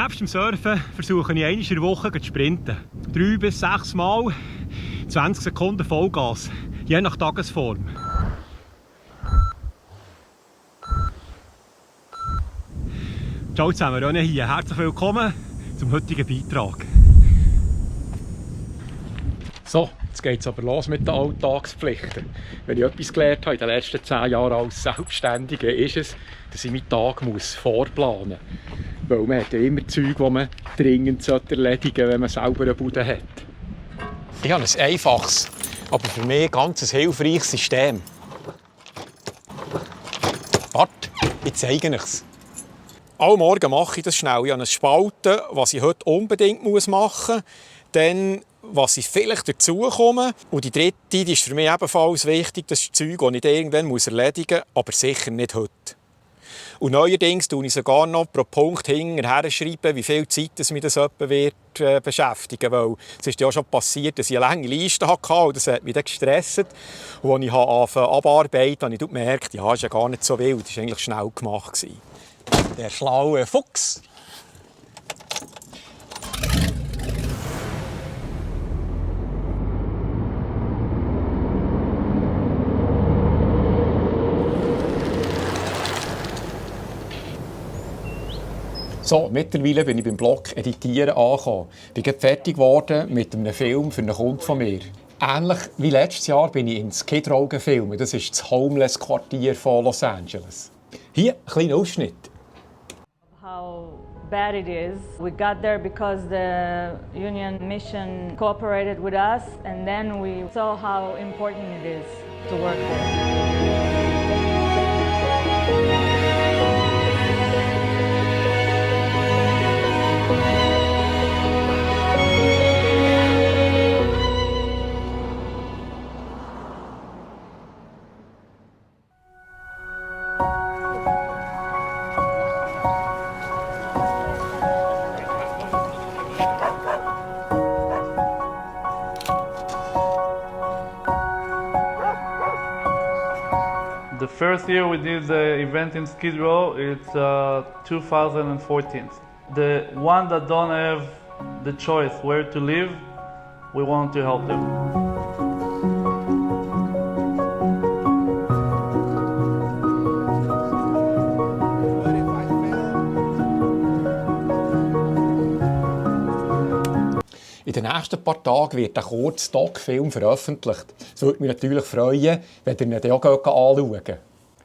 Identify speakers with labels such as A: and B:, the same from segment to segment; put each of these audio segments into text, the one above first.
A: Nebst dem Surfen versuche ich einmal in der Woche zu sprinten. 3 bis 6 Mal, 20 Sekunden Vollgas, je nach Tagesform. Ciao zusammen, René hier. Herzlich willkommen zum heutigen Beitrag. So, jetzt geht es aber los mit den Alltagspflichten. Wenn ich etwas gelernt habe in den letzten 10 Jahren als Selbstständiger, ist es, dass ich meinen Tag vorplanen muss. Weil man hat ja immer Zeug, die man dringend erledigen sollte, wenn man selber eine Bude hat. Ich habe ein einfaches, aber für mich ganz ein hilfreiches System. Warte, ich zeige es. Alle Morgen mache ich das schnell. Ich habe eine Spalte, was ich heute unbedingt machen muss. Dann, was ich vielleicht dazu komme. Und die dritte, die ist für mich ebenfalls wichtig. Das ist das Zeug, das ich irgendwann erledigen muss, aber sicher nicht heute. Und neuerdings schreibe ich sogar noch pro Punkt hinterher schreiben, wie viel Zeit mich das wird beschäftigen. Weil es ist ja schon passiert, dass ich eine lange Liste hatte und das hat mich dann gestresst. Und als ich angefangen abarbeiten, habe ich gemerkt, ja, das ist ja gar nicht so wild, das war eigentlich schnell gemacht. Der schlaue Fuchs. So, mittlerweile bin ich beim Blog Editieren angekommen. Ich bin fertig geworden mit einem Film für einen Kunden von mir. Ähnlich wie letztes Jahr bin ich in Skid Row gefilmt. Das ist das Homeless-Quartier von Los Angeles. Hier ein kleiner Ausschnitt.
B: How bad it is. We got there because the Union Mission cooperated with us, and then we saw how important it is to work there.
C: The first year we did the event in Skid Row, it's 2014. The one that don't have the choice where to live, we want to help them.
A: In den nächsten paar Tagen wird ein kurzer Doc-Film veröffentlicht. Es würde mich natürlich freuen, wenn ihr ihn auch anschaut.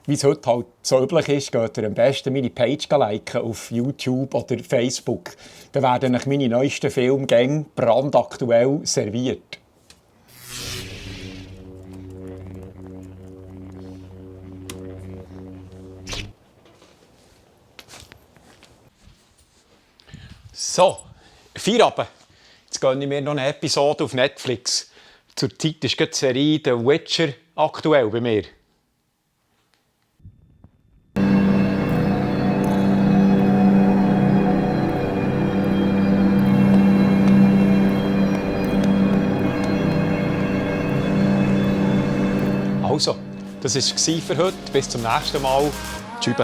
A: Wie es heute halt so üblich ist, geht ihr am besten meine Page liken auf YouTube oder Facebook. Dann werden euch meine neuesten Filme brandaktuell serviert. So, Feierabend. Jetzt gönne ich mir noch eine Episode auf Netflix. Zurzeit ist die Serie «The Witcher» aktuell bei mir. Also, das war es für heute. Bis zum nächsten Mal. Tschüss.